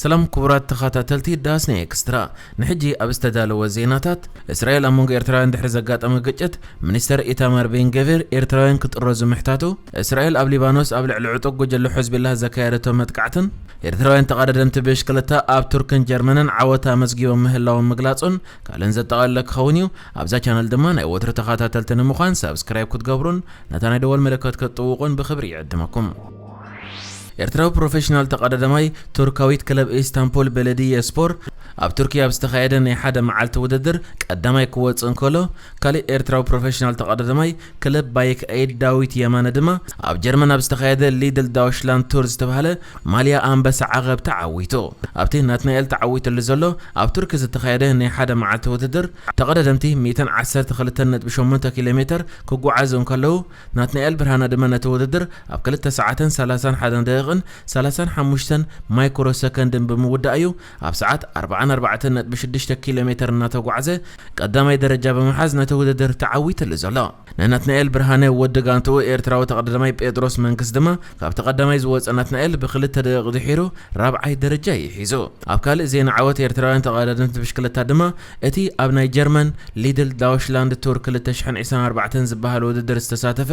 ሰላም ክቡራት ተኸታተልቲ ዳስኒ ኤክስትራ፣ ንሕጂ ኣብ ዝተዳለወ ዜናታት፣ እስራኤል ኣብ መንጎ ኤርትራውያን ድሕሪ ዘጋጠመ ግጭት፣ ሚኒስተር ኢታማር ቤን ገቪር ኤርትራውያን ክጥረዙ ምሕታቱ፣ እስራኤል ኣብ ሊባኖስ ኣብ ልዕሊ ዕጡቕ ጉጅለ ሕዝቢላህ ዘካየደቶ መጥቃዕትን፣ ኤርትራውያን ተቐዳደምቲ ብሽክለታ ኣብ ቱርክን ጀርመንን ዓወት ኣመዝጊቦም ምህላዎም ምግላጹን ካልእን ዘጠቓለለ ክኸውን እዩ። ኣብዛ ቻነል ድማ ናይ ወትሩ ተኸታተልቲ ንምዃን ሳብስክራይብ ክትገብሩን ነታ ናይ ደወል ምልክት ክትጥውቑን ብኽብሪ ይዕድመኩም። ኤርትራዊ ፕሮፌሽናል ተቐዳዳማይ ቱርካዊት ክለብ ኢስታንቡል በለድየ ስፖር ኣብ ቱርኪ ኣብ ዝተኻየደ ናይ ሓደ መዓልቲ ውድድር ቀዳማይ ክወጽእ እንከሎ፣ ካሊእ ኤርትራዊ ፕሮፌሽናል ተቐዳዳማይ ክለብ ባይክ ኤድ ዳዊት የማነ ድማ ኣብ ጀርመን ኣብ ዝተኻየደ ሊድል ዳውሽላንድ ቱር ዝተባህለ ማልያ ኣንበሳ ዓቐብ ተዓዊቱ። ኣብቲ ናትናኤል ተዓዊትሉ ዘሎ ኣብ ቱርኪ ዝተኻየደ ናይ ሓደ መዓልቲ ውድድር ተቐዳደምቲ ሚእትን ዓሰርተ ክልተን ነጥቢ ሸሞንተ ኪሎ ሜተር ክጓዓዙ እንከለዉ፣ ናትናኤል ብርሃነ ድማ ነቲ ውድድር ኣብ ክልተ ሰዓትን ሰላሳን ሓደን ደቂቕን ሰላሳን ሓሙሽተን ማይክሮ ሰከንድን ብምውዳእ እዩ ኣብ ሰዓት ኣርባዓን ኣርባዕተን ነጥቢ ሽዱሽተ ኪሎ ሜተር እናተጓዕዘ ቀዳማይ ደረጃ ብምሓዝ ነቲ ውድድር ተዓዊትሉ ዘሎ። ንናትናኤል ብርሃነ ወዲ ጋንትኡ ኤርትራዊ ተቐዳዳማይ ጴጥሮስ መንግስ ድማ ካብቲ ቀዳማይ ዝወጸ ናትናኤል ብክልተ ደቂቕ ድሒሩ ራብዓይ ደረጃ እዩ ሒዙ። ኣብ ካልእ ዜና ዓወት ኤርትራውያን ተቐዳደምቲ ብሽክለታ ድማ እቲ ኣብ ናይ ጀርመን ሊድል ዳውሽላንድ ቱር ክልተ ሽሕን ዕስራን ኣርባዕተን ዝበሃል ውድድር ዝተሳተፈ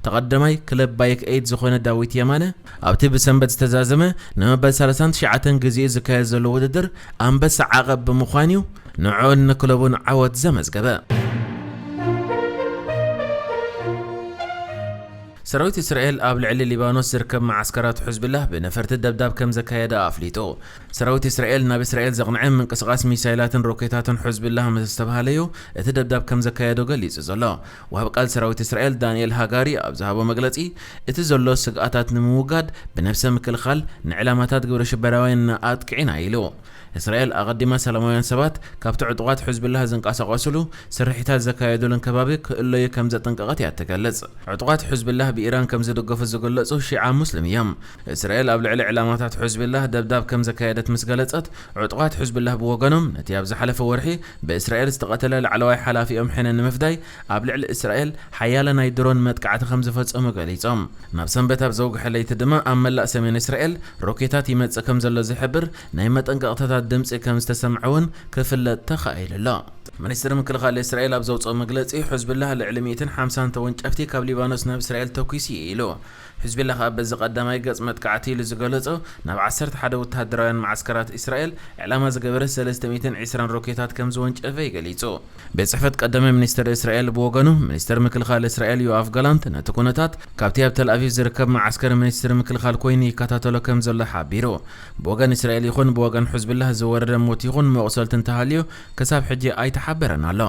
ተቐዳማይ ክለብ ባይክ ኤድ ዝኾነ ዳዊት የማነ ኣብቲ ብሰንበት ዝተዛዘመ ንመበል ሰላሳን ትሽዓተን ግዜኡ ዝካየድ ዘሎ ውድድር ኣንበሳ ዓቐብ ብምዃን እዩ ንዕኡን ንክለቡን ዓወት ዘመዝገበ። ሰራዊት እስራኤል ኣብ ልዕሊ ሊባኖስ ዝርከብ መዓስከራት ሕዝብላህ ብነፈርቲ ደብዳብ ከም ዘካየደ ኣፍሊጡ። ሰራዊት እስራኤል ናብ እስራኤል ዘቕንዐ ምንቅስቓስ ሚሳይላትን ሮኬታትን ሕዝብላህ ምስ ዝተባህለዩ እቲ ደብዳብ ከም ዘካየዶ ገሊጹ ዘሎ። ወሃብ ቃል ሰራዊት እስራኤል ዳንኤል ሃጋሪ ኣብ ዝሃቦ መግለጺ፣ እቲ ዘሎ ስግኣታት ንምውጋድ ብነብሰ ምክልኻል ንዕላማታት ግብረ ሽበራውያን ኣጥቂዕና ኢሉ። እስራኤል ኣቐዲማ ሰላማውያን ሰባት ካብቲ ዕጡቓት ሕዝብላህ ዝንቀሳቐሱሉ ስርሒታት ዘካየዱሉን ከባቢ ክእለዩ ከም ዘጠንቀቐት እያ ትገልጽ። ዕጡቓት ሕዝብላህ ብኢራን ከም ዝድገፉ ዝግለጹ ሺዓ ሙስሊም እዮም። እስራኤል ኣብ ልዕሊ ዕላማታት ሕዝብላህ ደብዳብ ከም ዘካየደት ምስ ገለጸት፣ ዕጡቓት ሕዝብላህ ብወገኖም ነቲ ኣብ ዝሓለፈ ወርሒ ብእስራኤል ዝተቐተለ ላዕለዋይ ሓላፊኦም ሕነ ንምፍዳይ ኣብ ልዕሊ እስራኤል ሓያለ ናይ ድሮን መጥቃዕቲ ከም ዝፈጸሙ ገሊጾም። ናብ ሰንበት ኣብ ዘውግሐ ለይቲ ድማ ኣብ መላእ ሰሜን እስራኤል ሮኬታት ይመጽእ ከም ዘሎ ዝሕብር ናይ መጠንቀቕታታት ድምጺ ከም ዝተሰምዐ እውን ክፍለጥ ተኻኢሉ ኣሎ። ሚኒስትሪ ምክልኻል እስራኤል ኣብ ዘውፅኦ መግለፂ፣ ሕዝቡላህ ልዕሊ ሚእትን ሓምሳን ተወንጨፍቲ ካብ ሊባኖስ ናብ እስራኤል ተኲሱ እዩ ኢሉ። ሕዝቡላህ ኣብ በዚ ቀዳማይ ገፅ መጥቃዕቲ ኢሉ ዝገለፆ ናብ ዓሰርተ ሓደ ወታደራውያን መዓስከራት እስራኤል ዕላማ ዝገበረ ሰለስተ ሚእትን ዕስራን ሮኬታት ከም ዝወንጨፈ እዩ ገሊፁ። ቤት ጽሕፈት ቀዳማይ ሚኒስትር እስራኤል ብወገኑ፣ ሚኒስትር ምክልኻል እስራኤል ዮኣፍ ጋላንት ነቲ ኩነታት ካብቲ ኣብ ተልኣቪቭ ዝርከብ መዓስከር ሚኒስትሪ ምክልኻል ኮይኑ ይከታተሎ ከም ዘሎ ሓቢሩ። ብወገን እስራኤል ይኹን ብወገን ሕዝቡላህ ዝወረደ ሞት ይኹን መቑሰልቲ እንተሃልዩ ክሳብ ሕጂ ኣይተሓበረን ኣሎ።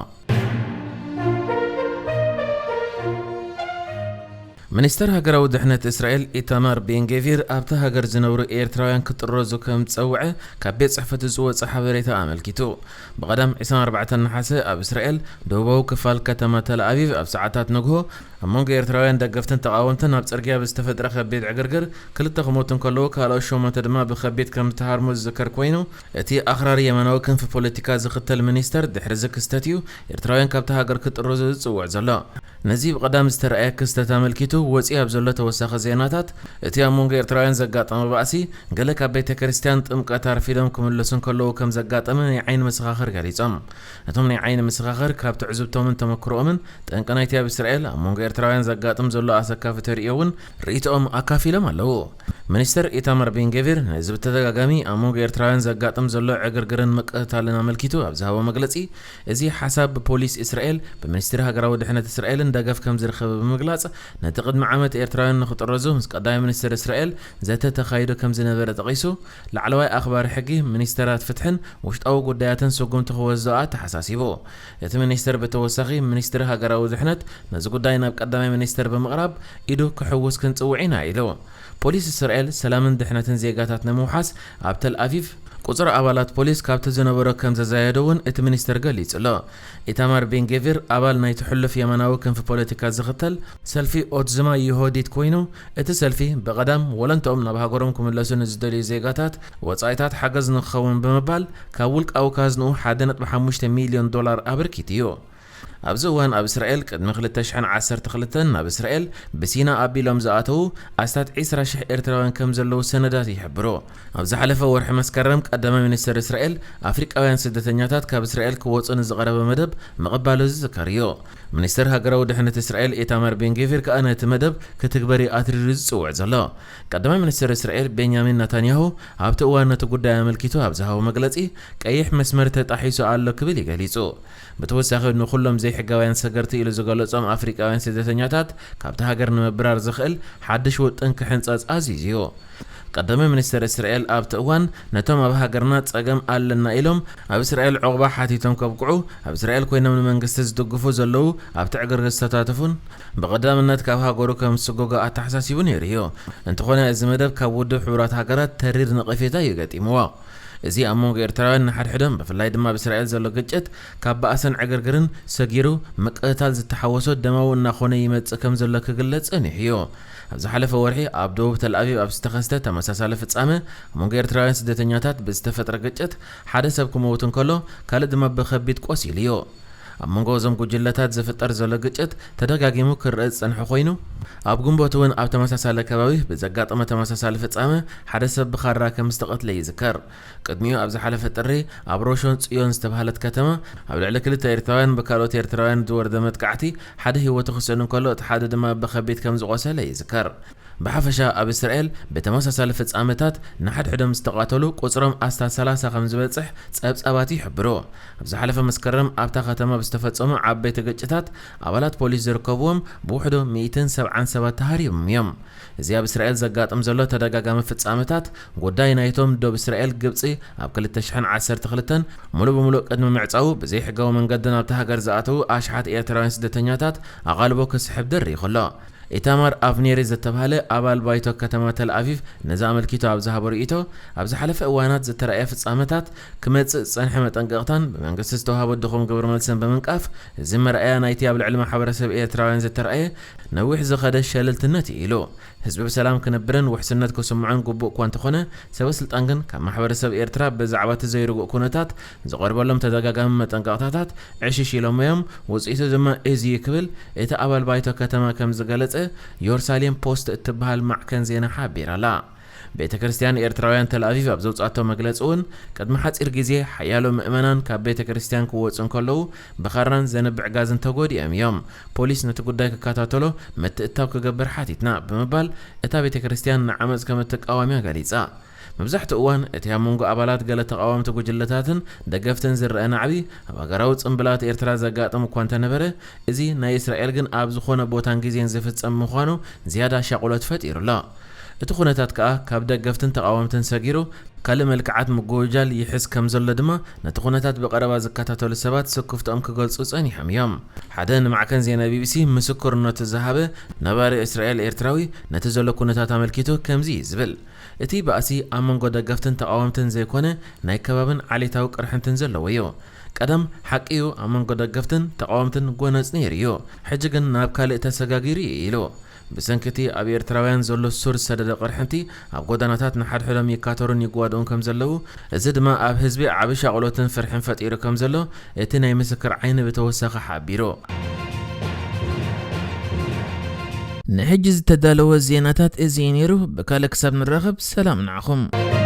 ሚኒስተር ሃገራዊ ድሕነት እስራኤል ኢታማር ቤን-ጌቪር ኣብታ ሃገር ዝነብሩ ኤርትራውያን ክጥረዙ ከም ዝጸውዐ ካብ ቤት ጽሕፈቱ ዝወጸ ሓበሬታ ኣመልኪቱ። ብቐዳም ዕስራን ኣርባዕተን ነሓሰ ኣብ እስራኤል ደቡባዊ ክፋል ከተማ ተል ኣቪቭ ኣብ ሰዓታት ንግሆ ኣብ መንጎ ኤርትራውያን ደገፍትን ተቓወምትን ኣብ ጽርግያ ብዝተፈጥረ ከቢድ ዕግርግር ክልተ ክሞቱ እንከለዉ ካልኦት ሸሞንተ ድማ ብኸቢድ ከም ዝተሃርሙ ዝዝከር ኮይኑ፣ እቲ ኣኽራሪ የማናዊ ክንፊ ፖለቲካ ዝኽተል ሚኒስተር ድሕሪ እዚ ክስተት እዩ ኤርትራውያን ካብታ ሃገር ክጥረዙ ዝጽውዕ ዘሎ። ነዚ ብቐዳም ዝተረኣየ ክስተት ኣመልኪቱ ወጺኡ ኣብ ዘሎ ተወሳኺ ዜናታት፣ እቲ ኣብ መንጎ ኤርትራውያን ዘጋጠመ ባእሲ፣ ገለ ካብ ቤተ ክርስቲያን ጥምቀት ኣርፊዶም ክምለሱ እንከለዉ ከም ዘጋጠመ ናይ ዓይኒ መሰኻኽር ገሊጾም። እቶም ናይ ዓይኒ መሰኻኽር ካብ ትዕዝብቶምን ተመክሮኦምን፣ ጠንቂ ናይቲ ኣብ እስራኤል ኣብ መንጎ ኤርትራውያን ዘጋጥም ዘሎ ኣሰካፊ ተርእዮ እውን ርእይቶኦም ኣካፊሎም ኣለዉ። ሚኒስተር ኢታማር ቤን-ጌቪር ነዚ ብተደጋጋሚ ኣብ መንጎ ኤርትራውያን ዘጋጥም ዘሎ ዕግርግርን ምቅትታልን ኣመልኪቱ ኣብ ዝሃቦ መግለጺ፣ እዚ ሓሳብ ብፖሊስ እስራኤል፣ ብሚኒስትሪ ሃገራዊ ድሕነት እስራኤልን ደገፍ ከም ዝረኸበ ብምግላጽ፣ ነቲ ቅድሚ ዓመት ኤርትራውያን ንኽጥረዙ ምስ ቀዳማይ ሚኒስትር እስራኤል ዘተ ተኻይዱ ከም ዝነበረ ጠቒሱ፣ ላዕለዋይ ኣኽባሪ ሕጊ፣ ሚኒስተራት ፍትሕን ውሽጣዊ ጉዳያትን ስጉምቲ ክወስዱ ኣተሓሳሲቡ። እቲ ሚኒስተር ብተወሳኺ፣ ሚኒስትሪ ሃገራዊ ድሕነት ነዚ ጉዳይ ናብ ቀዳማይ ሚኒስተር ብምቕራብ ኢዱ ክሕውስ ክንጽውዕ ኢና ኢሉ። ፖሊስ እስራኤል ሰላምን ድሕነትን ዜጋታት ንምውሓስ ኣብ ተል ኣቪቭ ቁጽሪ ኣባላት ፖሊስ ካብቲ ዝነበሮ ከም ዘዛየዶ እውን እቲ ሚኒስተር ገሊጹ ኣሎ። ኢታማር ቤን-ጌቪር ኣባል ናይቲ ሕሉፍ የማናዊ ክንፊ ፖለቲካ ዝኽተል ሰልፊ ኦትዝማ ይሆዲት ኮይኑ፣ እቲ ሰልፊ ብቐዳም ወለንትኦም ናብ ሃገሮም ክምለሱ ንዝደልዩ ዜጋታት ወጻኢታት ሓገዝ ንክኸውን ብምባል ካብ ውልቃዊ ካዝንኡ ሓደ ነጥቢ ሓሙሽተ ሚልዮን ዶላር ኣበርኪቱ እዩ። ኣብዚ እዋን ኣብ እስራኤል ቅድሚ ክልተ ሽሕን ዓሰርተ ክልተን ናብ እስራኤል ብሲና ኣቢሎም ዝኣተዉ ኣስታት ዕስራ ሽሕ ኤርትራውያን ከም ዘለዉ ሰነዳት ይሕብሩ። ኣብ ዝሓለፈ ወርሒ መስከረም ቀዳማይ ሚኒስትር እስራኤል ኣፍሪቃውያን ስደተኛታት ካብ እስራኤል ክወፁ ንዝቐረበ መደብ ምቕባሉ ዝዝከር እዩ። ሚኒስትር ሃገራዊ ድሕነት እስራኤል ኢታማር ቤንጌቪር ከኣ ነቲ መደብ ክትግበር እዩ ኣትሪሩ ዝጽውዕ ዘሎ። ቀዳማይ ሚኒስትር እስራኤል ቤንያሚን ናታንያሁ ኣብቲ እዋን ነቲ ጉዳይ ኣመልኪቱ ኣብ ዝሃቦ መግለጺ ቀይሕ መስመር ተጣሒሱ ኣሎ ክብል እዩ ገሊጹ። ብተወሳኺ ንኹሎም ዘይሕጋውያን ሰገርቲ ኢሉ ዝገለጾም ኣፍሪቃውያን ስደተኛታት ካብቲ ሃገር ንምብራር ዝኽእል ሓድሽ ውጥን ክሕንጸጽ ኣዚዙ እዩ። ቀዳማይ ሚኒስትር እስራኤል ኣብቲ እዋን ነቶም ኣብ ሃገርና ጸገም ኣለና ኢሎም ኣብ እስራኤል ዑቕባ ሓቲቶም ከብቅዑ ኣብ እስራኤል ኮይኖም ንመንግስቲ ዝድግፉ ዘለዉ ኣብቲ ዕግርግር ዝተሳተፉን ብቐዳምነት ካብ ሃገሩ ከም ዝስጎጎ ኣተሓሳሲቡ ነይሩ እዩ። እንተኾነ እዚ መደብ ካብ ውድብ ሕቡራት ሃገራት ተሪር ነቐፌታ እዩ ገጢምዎ። እዚ ኣብ መንጎ ኤርትራውያን ንሓድሕዶም ብፍላይ ድማ ኣብ እስራኤል ዘሎ ግጭት ካብ ባእስን ዕግርግርን ሰጊሩ ምቅትታል ዝተሓወሶ ደማዊ እናኾነ ይመጽእ ከም ዘሎ ክግለጽ ጸኒሑ እዩ። ኣብ ዝሓለፈ ወርሒ ኣብ ደቡብ ተልኣቪቭ ኣብ ዝተኸስተ ተመሳሳሊ ፍጻመ ኣብ መንጎ ኤርትራውያን ስደተኛታት ብዝተፈጥረ ግጭት ሓደ ሰብ ክመውት እንከሎ ካልእ ድማ ብኸቢድ ቆሲሉ እዩ። ኣብ መንጎ እዞም ጉጅለታት ዝፍጠር ዘሎ ግጭት ተደጋጊሙ ክረአ ዝጸንሐ ኮይኑ ኣብ ግንቦት እውን ኣብ ተመሳሳሊ ከባቢ ብዘጋጠመ ተመሳሳሊ ፍጻመ ሓደ ሰብ ብኻራ ከም ዝተቐትለ ይዝከር። ቅድሚኡ ኣብ ዝሓለፈ ጥሪ ኣብ ሮሾን ጽዮን ዝተባህለት ከተማ ኣብ ልዕሊ ክልተ ኤርትራውያን ብካልኦት ኤርትራውያን ዝወረደ መጥቃዕቲ ሓደ ህይወቱ ክስእን እንከሎ እቲ ሓደ ድማ ብኸቢድ ከም ዝቖሰለ ይዝከር። ብሓፈሻ ኣብ እስራኤል ብተመሳሳሊ ፍጻመታት ንሓድሕዶም ዝተቓተሉ ቁጽሮም ኣስታት ሰላሳ ከም ዝበጽሕ ጸብጻባት ይሕብሩ። ኣብ ዝሓለፈ መስከረም ኣብታ ከተማ ብዝተፈጸሙ ዓበይቲ ግጭታት ኣባላት ፖሊስ ዝርከብዎም ብውሕዱ ሚእትን ሰብዓን ሰባት ተሃሪሞም እዮም። እዚ ኣብ እስራኤል ዘጋጥም ዘሎ ተደጋጋሚ ፍጻመታት ጉዳይ ናይቶም ዶብ እስራኤል ግብጺ ኣብ ክልተ ሽሕን ዓሰርተ ክልተን ሙሉ ብሙሉ ቅድሚ ምዕጻዉ ብዘይሕጋዊ መንገዲ ናብታ ሃገር ዝኣተዉ ኣሽሓት ኤርትራውያን ስደተኛታት ኣቓልቦ ክስሕብ ደሪኹ ኣሎ። ኢታማር ኣቭኔሪ ዝተባህለ ኣባል ባይቶ ከተማ ተል ኣቪቭ ነዚ ኣመልኪቱ ኣብ ዝሃቦ ርእይቶ ኣብ ዝሓለፈ እዋናት ዝተራእየ ፍጻመታት ክመጽእ ዝጸንሐ መጠንቀቕታን ብመንግስቲ ዝተዋህቦ ድኹም ግብረ መልስን ብምንቃፍ እዚ መርኣያ ናይቲ ኣብ ልዕሊ ማሕበረሰብ ኤርትራውያን ዝተራእየ ነዊሕ ዝኸደ ሸለልትነት እዩ ኢሉ። ህዝቢ ብሰላም ክነብርን ውሕስነት ክስምዖን ግቡእ እኳ እንተኾነ ሰበ ስልጣን ግን ካብ ማሕበረሰብ ኤርትራ ብዛዕባ እቲ ዘይርጉእ ኩነታት ዝቐርበሎም ተደጋጋሚ መጠንቀቕታታት ዕሽሽ ኢሎሞ እዮም። ውፅኢቱ ድማ እዚ እዩ ክብል እቲ ኣባል ባይቶ ከተማ ከም ዝገለጸ ዮርሳሌም ፖስት እትበሃል ማዕከን ዜና ሓቢራ ኣላ። ቤተ ክርስቲያን ኤርትራውያን ተል ኣቪቭ ኣብ ዘውጻቶ መግለጺ እውን ቅድሚ ሓጺር ግዜ ሓያሎ ምእመናን ካብ ቤተ ክርስቲያን ክወጹ እንከለዉ ብኻራን ዘንብዕ ጋዝን ተጎዲኦም እዮም። ፖሊስ ነቲ ጉዳይ ክከታተሎ ምትእትታው ክገብር ሓቲትና ብምባል እታ ቤተ ክርስቲያን ንዓመጽ ከም እትቃወም እያ ገሊጻ። መብዛሕትኡ እዋን እቲ ኣብ መንጎ ኣባላት ገለ ተቓወምቲ ጉጅለታትን ደገፍትን ዝረአ ናዕቢ ኣብ ሃገራዊ ጽምብላት ኤርትራ ዘጋጥም እኳ እንተነበረ እዚ ናይ እስራኤል ግን ኣብ ዝኾነ ቦታን ግዜን ዝፍጸም ምዃኑ ዝያዳ ሻቑሎት ፈጢሩ ኣሎ። እቲ ኩነታት ከኣ ካብ ደገፍትን ተቓወምትን ሰጊሩ ካልእ መልክዓት ምጉውጃል ይሕዝ ከም ዘሎ ድማ ነቲ ኩነታት ብቐረባ ዝከታተሉ ሰባት ስክፍትኦም ክገልጹ ጸኒሖም እዮም። ሓደ ንማዕከን ዜና ቢቢሲ ምስክርነቱ ዝሃበ ነባሪ እስራኤል ኤርትራዊ ነቲ ዘሎ ኩነታት ኣመልኪቱ ከምዚ እዩ ዝብል። እቲ ባእሲ ኣብ መንጎ ደገፍትን ተቓወምትን ዘይኮነ ናይ ከባብን ዓሌታዊ ቅርሕንትን ዘለዎ እዩ። ቀደም ሓቂ እዩ ኣብ መንጎ ደገፍትን ተቓወምትን ጎነጽ ነይሩ እዩ። ሕጂ ግን ናብ ካልእ ተሰጋጊሩ እዩ ኢሉ። ብሰንኪ እቲ ኣብ ኤርትራውያን ዘሎ ሱር ዝሰደደ ቅርሕንቲ ኣብ ጎዳናታት ንሓድሕዶም ይካተሩን ይጓድኡን ከም ዘለዉ እዚ ድማ ኣብ ህዝቢ ዓቢ ሻቕሎትን ፍርሕን ፈጢሩ ከም ዘሎ እቲ ናይ ምስክር ዓይኒ ብተወሳኺ ሓቢሩ። ንሕጂ ዝተዳለወ ዜናታት እዚ እዩ ነይሩ። ብካልእ ክሳብ ንራኸብ ሰላም ንዓኹም።